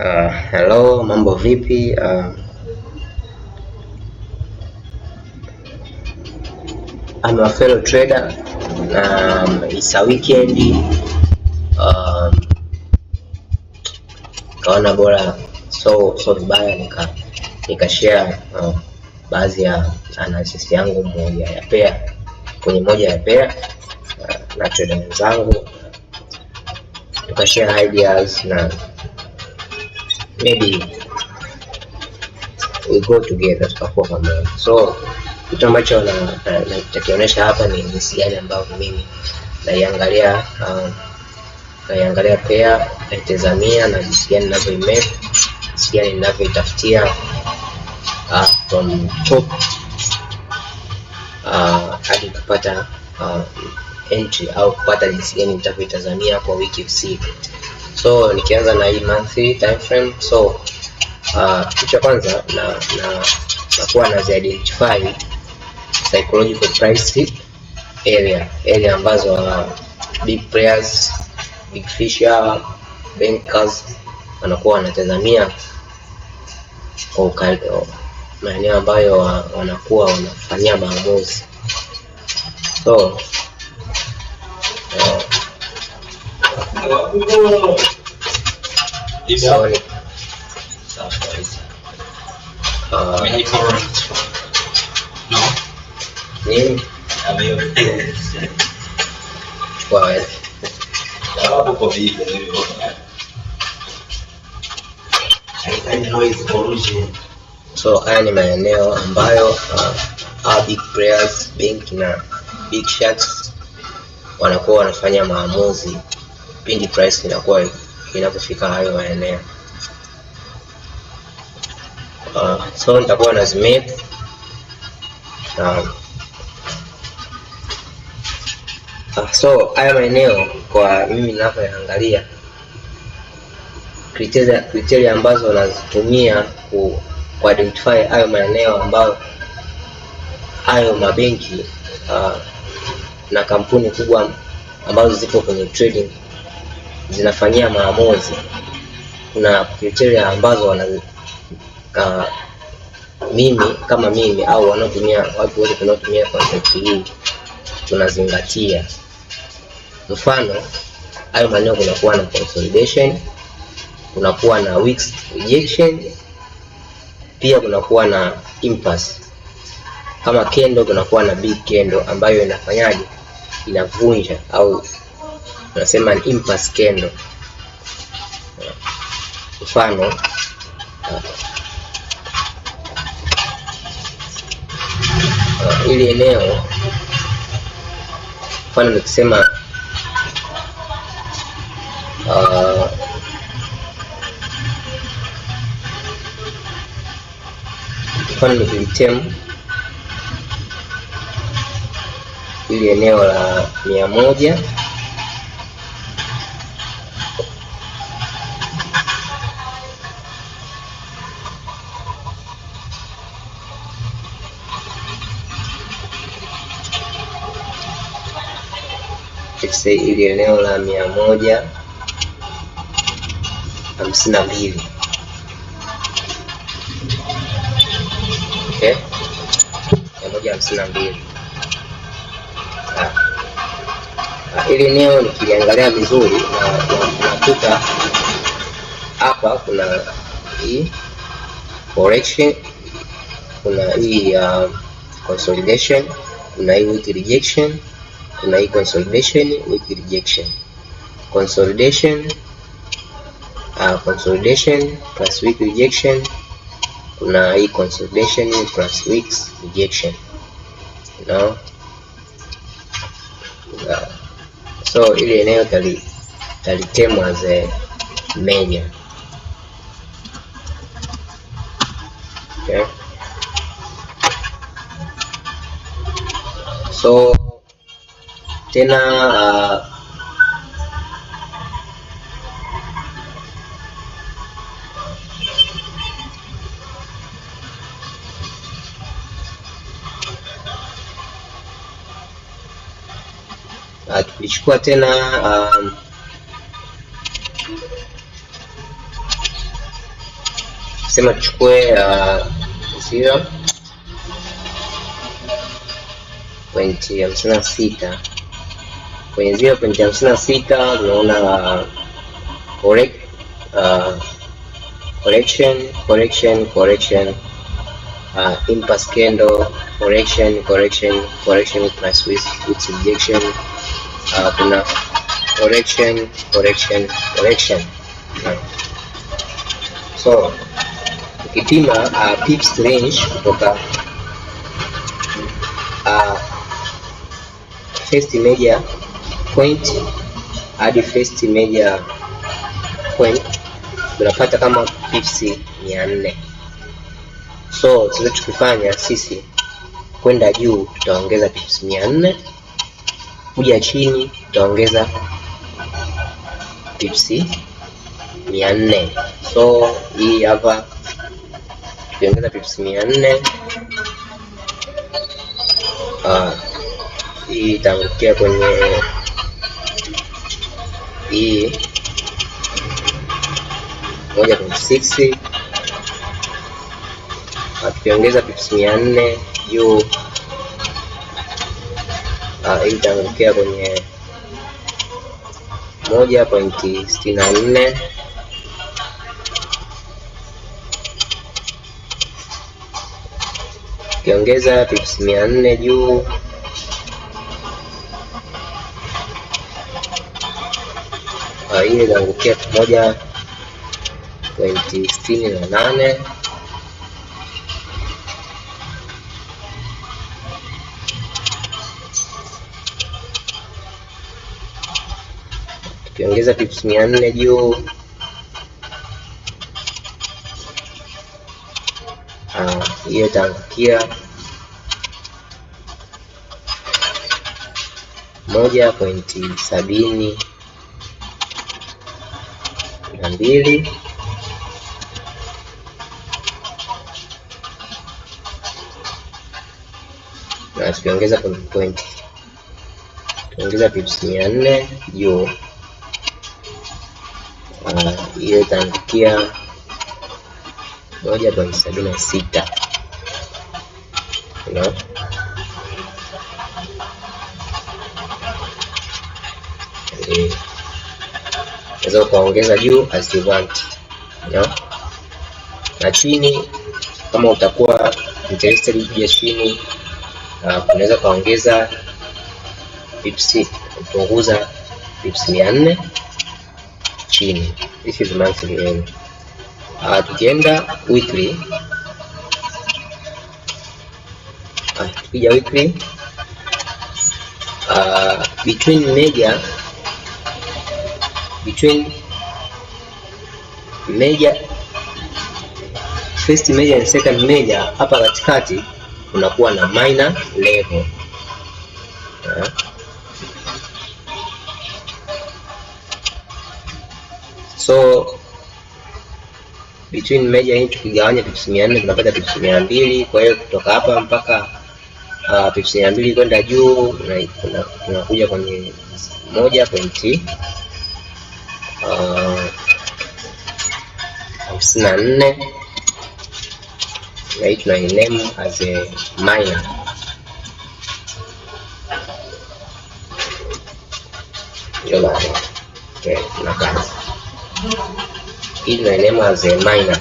Hello, mambo vipi? I'm a fellow trader. It's a weekend. Kaona bora so vibaya nika share baadhi ya analysis yangu moja ya pair kwenye moja ya pair na trader wenzangu, tuka share ideas na maybe we go together, tutakuwa pamoja. So kitu ambacho nitakionyesha hapa ni jinsi gani ambavyo mimi naiangalia pair, naitazamia na jinsi gani ninavyoimap, jinsi gani ninavyoitafutia from top hadi kupata entry au kupata jinsi gani nitavyoitazamia kwa wiki husika. So nikianza na hii monthly time frame, so kitu cha kwanza na nakuwa nazi identify psychological price area ambazo big players, big fish, bankers wanakuwa wanatazamia kwa ukali, maeneo ambayo wanakuwa wanafanyia maamuzi. So sorry. Nini? Chukua wewe. So haya ni maeneo ambayo big players, bank na big sharks wanakuwa wanafanya maamuzi pindi price inakuwa inapofika hayo maeneo. So nitakuwa na zimap so haya maeneo kwa mimi ninavyoangalia criteria ambazo nazitumia ku identify hayo maeneo ambayo hayo mabenki na kampuni kubwa ambazo zipo kwenye trading zinafanyia maamuzi. Kuna criteria ambazo wana mimi kama mimi au wanaotumia watu wote tunaotumia concept hii tunazingatia. Mfano, hayo maeneo kunakuwa na consolidation, kunakuwa na weak rejection, pia kunakuwa na impulse. Kama candle kunakuwa na big candle ambayo inafanyaje, inavunja au tunasema ni impulse candle. Mfano ili eneo, mfano nikisema mfano nikilitem ili eneo la 100 let's say ili eneo la 152, okay, 152. Ili eneo nikiliangalia vizuri na nakuta hapa kuna hii correction, kuna hii consolidation, kuna hii weak rejection, kuna hii consolidation, weak rejection, consolidation, consolidation plus weak rejection, kuna hii consolidation plus weak rejection, you know? So ili eneo talitemwa as a major. Okay. So tena tukichukua tena Sema tuchukue 0.56. Kwenye 0.56 tunaona correct, correction, correction, correction, impulse candle, correction, correction, correction plus with rejection. Kuna correction, correction, correction. So ukipima pips range kutoka first major point hadi first major point tunapata kama pips 400. So tunachokifanya sisi kwenda juu tutaongeza pips 400, kuja chini tutaongeza pips 400. So hii hapa tukiongeza pips 400, hii itaangukia kwenye hii 1.6. Tukiongeza pips 400 juu, hii itaangukia kwenye 1.64. Tukiongeza pips 400 juu, hii itaangukia 1.68. Tukiongeza pips 400 juu, hiyo itaangukia 1.72. Na tukiongeza point, tukiongeza pips 400 juu, hiyo itaangukia 1.76. No? Unaweza ukaongeza juu as you want, no? Na chini kama utakuwa interested kuja chini, unaweza ukaongeza pips, kupunguza pips 400 chini. This is monthly N. Tukienda weekly, tukija weekly, between major, first major and second major, hapa katikati kunakuwa na minor level. So between major hii tukigawanya pips 400 tunapata pips 200. Kwa hiyo kutoka hapa mpaka pips 200 kwenda juu tunakuja kwenye moja pointi hamsini na nne, na hii tunainame as a minor. Ndio maana okay, na kazi hii tunainame as a minor.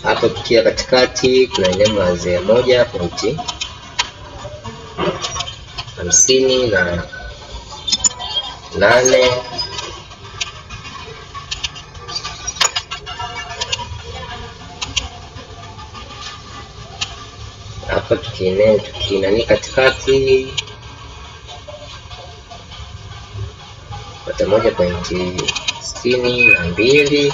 Hapo tukia katikati tunainame as a 1.58. Hapa tukinani katikati pata 1.62.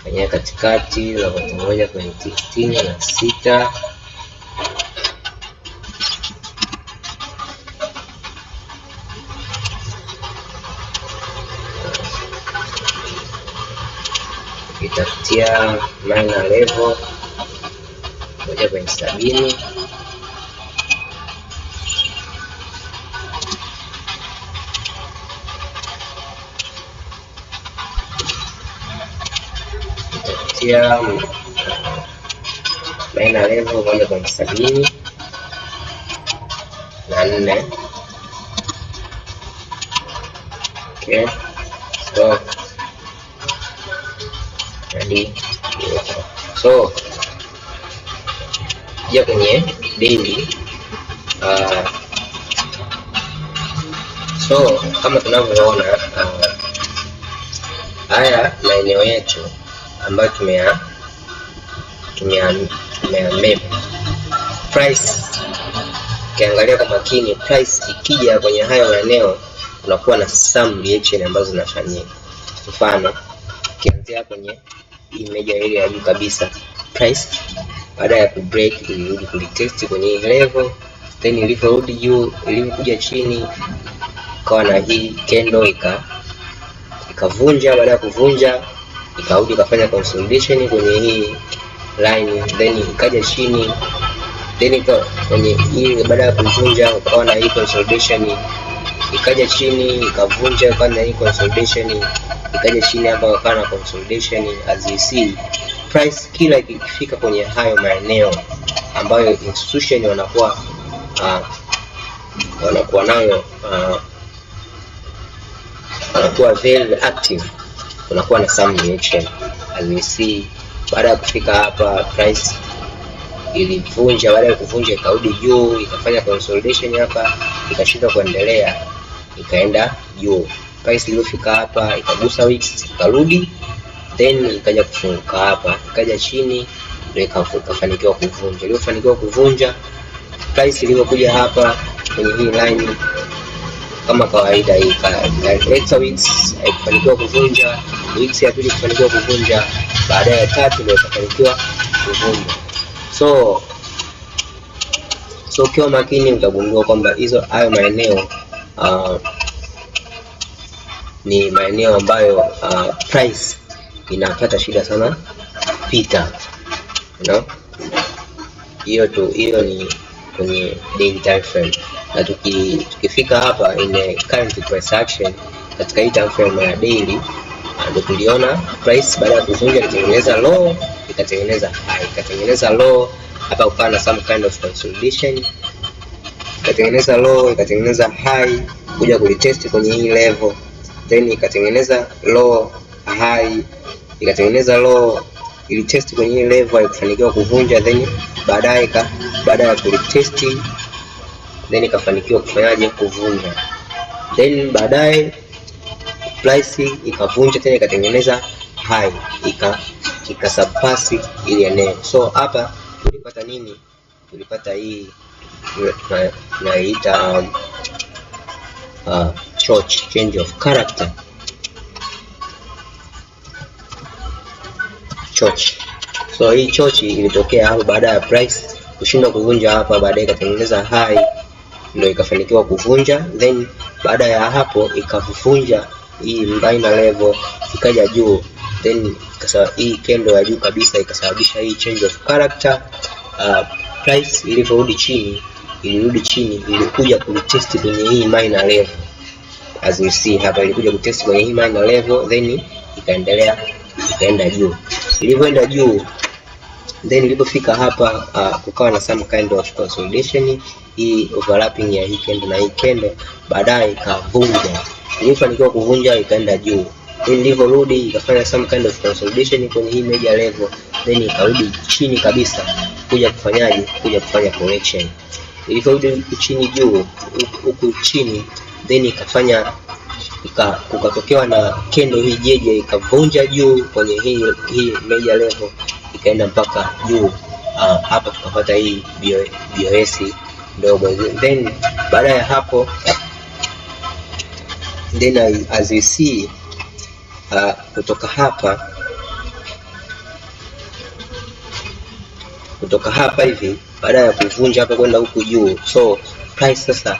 Kwenye katikati unapata 1.66. Nitaitafutia minor level 1.70. Nitafutia minor level 1.74. Okay, so hadi so ja kwenye daily. So kama tunavyoona, haya maeneo yetu ambayo tumeya map price, ukiangalia kwa makini price ikija kwenye hayo maeneo kunakuwa na some reaction ambazo zinafanyika. Mfano, ukianzia kwenye hii major area ya juu kabisa, price baada ya kubreak ilirudi kulitest kwenye hii level, then ilivyorudi juu, ilivyokuja chini ikawa na hii candle ikavunja. Baada ya kuvunja ikarudi ikafanya consolidation kwenye hii line, then ikaja chini, then ika kwenye hii, baada ya kuvunja ukawa na hii consolidation, ikaja chini ikavunja, ikawa na hii consolidation, ikaja chini hapa ikawa na consolidation. As you see, price kila ikifika kwenye hayo maeneo ambayo institution wanakuwa nayo, wanakuwa very active, kunakuwa na some reaction. As you see, baada ya kufika hapa price ilivunja, baada ya kuvunja ikarudi juu ikafanya consolidation hapa, ikashindwa kuendelea, ikaenda juu. Price iliyofika hapa ikagusa wicks ikarudi, then ikaja kufunguka hapa, ikaja chini ndio ikafanikiwa kuvunja. Iliyofanikiwa kuvunja, price ilivyokuja hapa kwenye hii line kama kawaida ikaleta wicks, haikufanikiwa kuvunja. Wicks ya pili kufanikiwa kuvunja, baadaye ya tatu ndio ikafanikiwa kuvunja. So ukiwa makini utagundua kwamba hizo hayo maeneo ni maeneo ambayo price inapata shida sana kupita. Hiyo tu, hiyo ni kwenye daily time frame, na tukifika hapa in a current price action katika hii time frame ya daily, ndio tuliona price baada ya kuvunja ikatengeneza low, ikatengeneza high, ikatengeneza low hapa, ukawa na some kind of consolidation, ikatengeneza low, ikatengeneza high, kuja kulitest kwenye hii level, then ikatengeneza low, high, ikatengeneza low, ilitest kwenye hii level haikufanikiwa kuvunja, then baadaye baada ya kulitest then ikafanikiwa kufanyaje? Kuvunja. Then baadaye price ikavunja tena ikatengeneza high, ikasurpass ile eneo. So hapa tulipata nini? Tulipata hii tunaita CHoCH, change of character CHoCH. So hii CHoCH ilitokea hapo baada ya price kushindwa kuvunja hapa, baadaye ikatengeneza high ndio ikafanikiwa kuvunja, then baada ya hapo ikavunja hii minor level ikaja juu, then hii candle ya juu kabisa ikasababisha hii change of character. Price ilivyorudi chini, ilirudi chini, ilikuja kulitest kwenye hii minor level, as you see hapa, ilikuja kutest kwenye hii minor level, then ikaendelea ikaenda juu. Ilivyoenda juu, then ilipofika hapa, kukawa na some kind of consolidation, hii overlapping ya hii candle na hii candle, baadaye ikavunja. Ilifanikiwa kuvunja ikaenda juu, then ilivyorudi ikafanya some kind of consolidation kwenye hii major level, then ikarudi chini kabisa kuja kufanyaje? Kuja kufanya correction. Ilivyorudi huku chini juu huku chini, then ikafanya kukatokewa na candle hii jeje ikavunja juu kwenye hii major level ikaenda mpaka juu. Hapa tukapata hii BOS ndogo, then baada ya hapo, then as you see, kutoka hapa hivi baada ya kuvunja hapa kwenda huku juu, so price sasa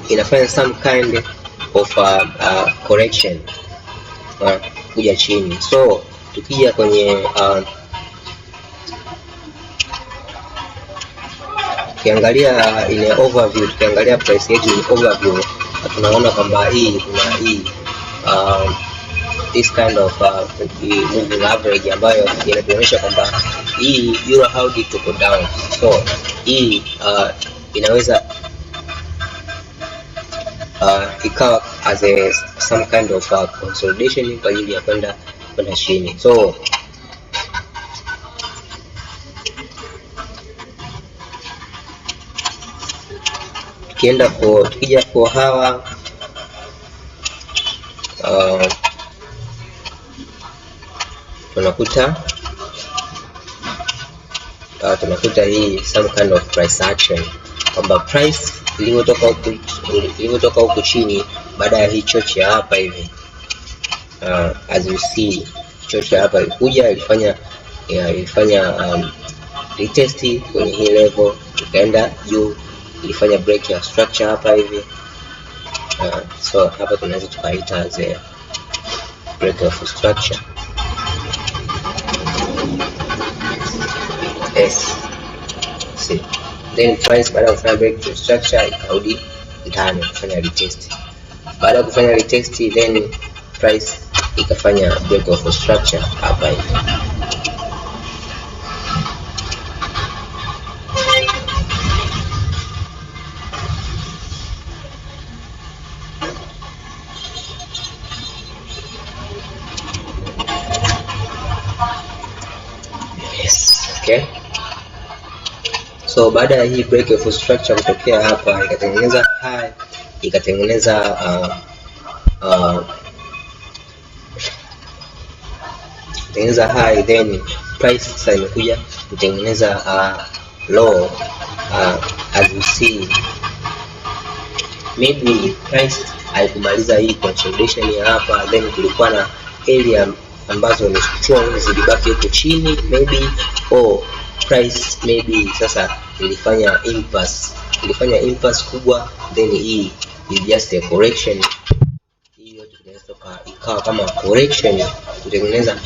inafanya some kind of correction. Kuja chini. So tukija kwenye tukiangalia in overview, tukiangalia price yetu in overview, tunaona kwamba hii kuna hii this kind of moving average ambayo inatuonyesha kwamba hii euro AUD tuko down. So hii inaweza ikawa as a some kind of consolidation kwa ajili ya kwenda chini. So tukienda for tukija for hawa tunakuta hii some kind of price action kwamba price ilivyotoka huku chini baada ya hii CHoCH ya hapa hivi, as you see, CHoCH ya hapa ilikuja ilifanya retest kwenye hii level, ikaenda juu, ilifanya break ya structure hapa hivi. So hapa tunaweza tukaita as a break of structure S C, then price baada ya kufanya break of structure ikarudi ndani kufanya retest. Baada ya kufanya retest, then price ikafanya break of structure hapa hivi. Yes, okay. So baada ya hii break of structure kutokea hapa, ikatengeneza high, ikatengeneza tengeneza high, then price sasa imekuja kutengeneza low. As you see, maybe price haikumaliza hii consolidation ya hapa, then kulikuwa na area ambazo ni strong zilibaki huko chini maybe, or price maybe sasa ilifanya impulse kubwa, then hii is just a correction. Hii yote tunaweza ikawa kama correction, kutengeneza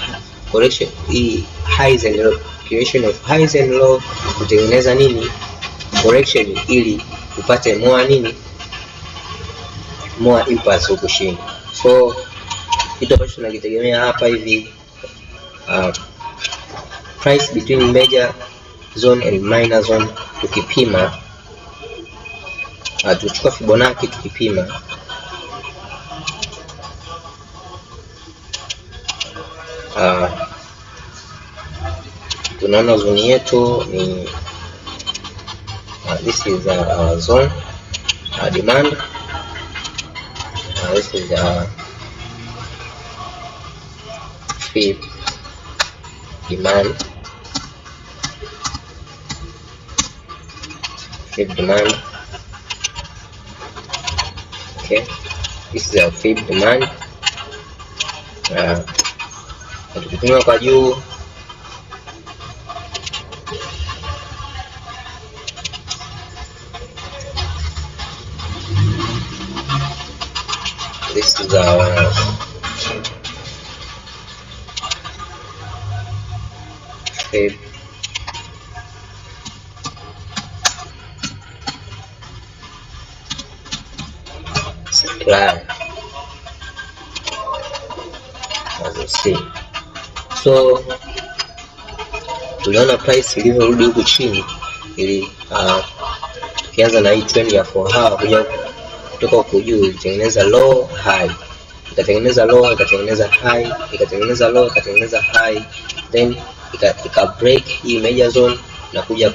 correction hii highs and low, creation of highs and low, kutengeneza nini, correction ili upate more nini, more impulse huku chini. So kitu ambacho tunakitegemea hapa hivi, price between major zone and minor zone, tukipima tukichukua Fibonacci tukipima tunaona zone yetu ni this is our zone demand, this is fib demand, fib demand. Okay, this is our fib demand. Tukipima kwa juu this is our fib supply, as you see. So tuliona price ilivyorudi huku chini ili tukianza na hii trend ya 4 hour kuja kutoka huku juu, ilitengeneza low, high, ikatengeneza low, ikatengeneza high, ikatengeneza low, ikatengeneza high, then ika break hii major zone na kuja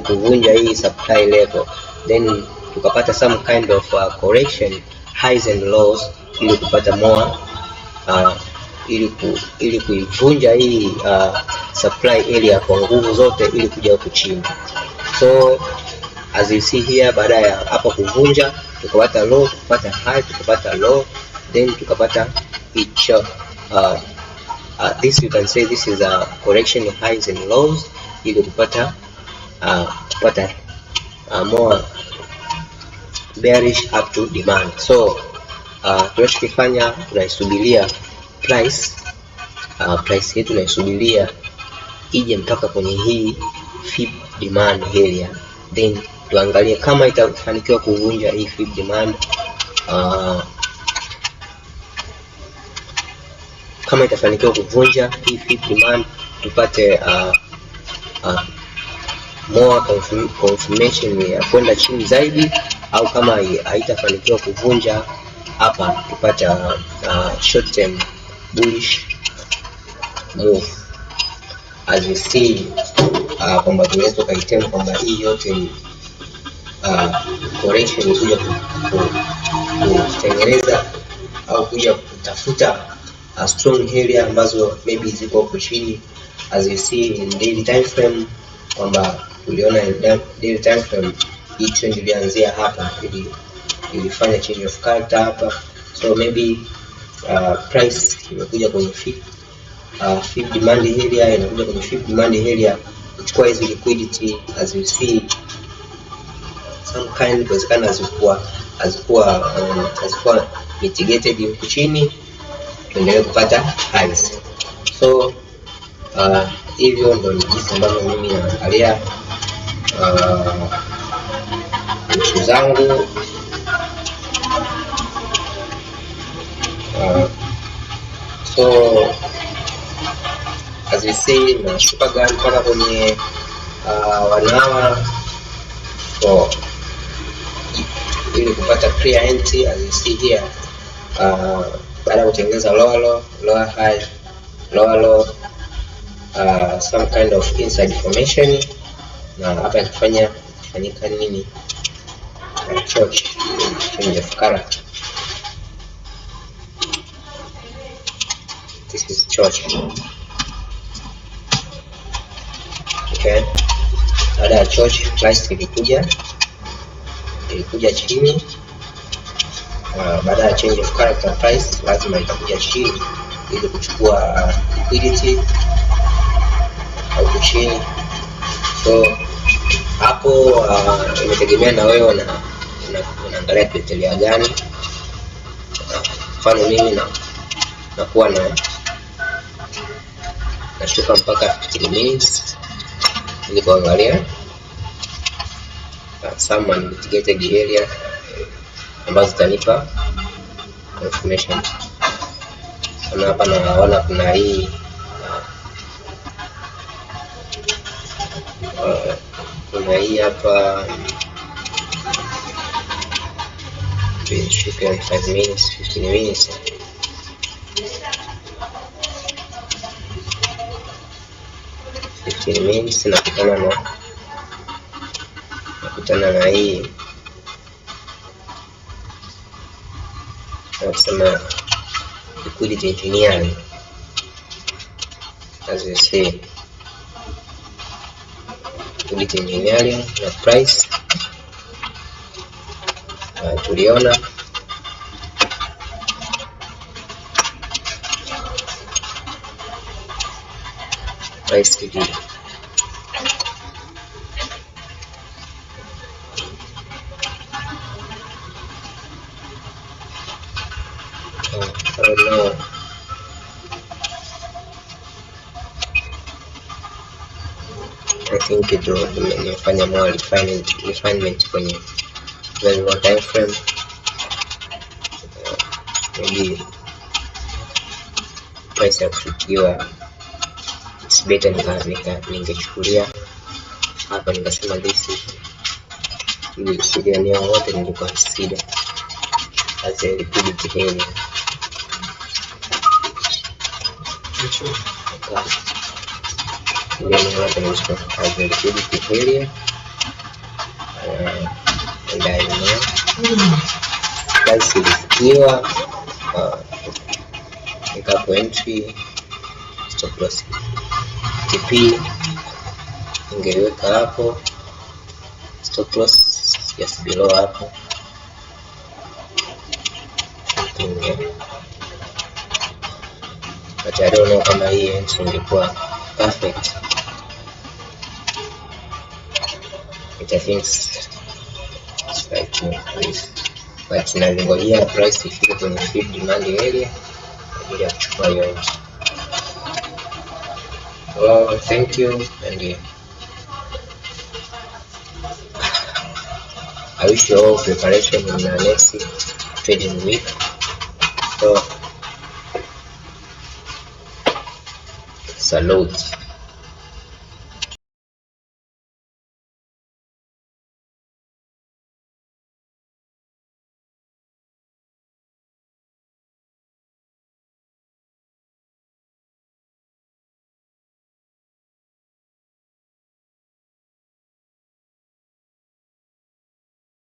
kuvunja hii supply level, then tukapata some kind of correction, highs and lows, ili kupata more ili kuivunja hii supply area kwa nguvu zote ili kuja huku chini. So as you see here, baada ya hapa kuvunja tukapata low, tukapata high, tukapata low, then tukapata each this you can say this is a correction, highs and lows, ili kupata more bearish up to demand. So Tunachokifanya tunaisubiria price, price yetu tunaisubiria ije mpaka kwenye hii fib demand area, then tuangalie kama itafanikiwa kuvunja hii fib demand, kama itafanikiwa kuvunja hii fib demand tupate more confirmation ya kwenda chini zaidi, au kama haitafanikiwa kuvunja hapa tupate short term bullish move. As we see, kwamba tunaweza tukaiterm kwamba hii yote ni correction kuja kutengeneza au kuja kutafuta strong area ambazo maybe ziko huko chini. As you see in daily time frame kwamba tuliona in daily time frame hii trend ilianzia hapa, ili ilifanya change of character hapa, so maybe price imekuja kwenye fib demand area, inakuja kwenye fib demand area kuchukua hizi liquidity. As you see, some kind inawezekana hazikuwa mitigated huku chini, tuendelee kupata highs. So hivyo ndo ni jinsi ambavyo mimi naangalia issue zangu. So as we see, nashukaga mpaka kwenye 1 hour for ili kupata clear entry. As you see here, baada ya kutengeneza lower low, lower high, lower low, some kind of inside formation, na hapa ikifanya ikifanyika nini, CHoCH, change of character. This is CHoCH. Okay, baada ya CHoCH price ilikuja chini. Baada ya change of character price lazima itakuja chini ili kuchukua liquidity huku chini. So hapo imetegemea na wewe unaangalia criteria gani. Mfano mimi na nakuwa na nashuka mpaka 15 minutes ili kuangalia some unmitigated area ambazo zitanipa confirmation. Kama hapa naona kuna hii hapa, nishuke 5 minutes, 15 minutes. 15 minutes nakutana na hii na kusema liquidity engineering. As you see, liquidity engineering na price tuliona price ili I don't know. I think ndio nimefanya more refinement kwenye very low time frame. Maybe price ya kufikiwa, it's better nika ningechukulia hapa nikasema this is ili eneo wote niliconsider as a liquidity area. Okay. Ili eneo lote nilichukua as a liquidity area, and I know price ilifikiwa, nikapo entry, stop loss, TP ningeiweka hapo, stop loss just below hapo something, but I don't know kama hii entry ingekuwa perfect. It I think it's like this. But nalingojea price ifike kwenye flip demand area kwa ajili ya kuchukua hiyo entry. Well, thank you and I wish you all preparation in the next trading week. So, salute.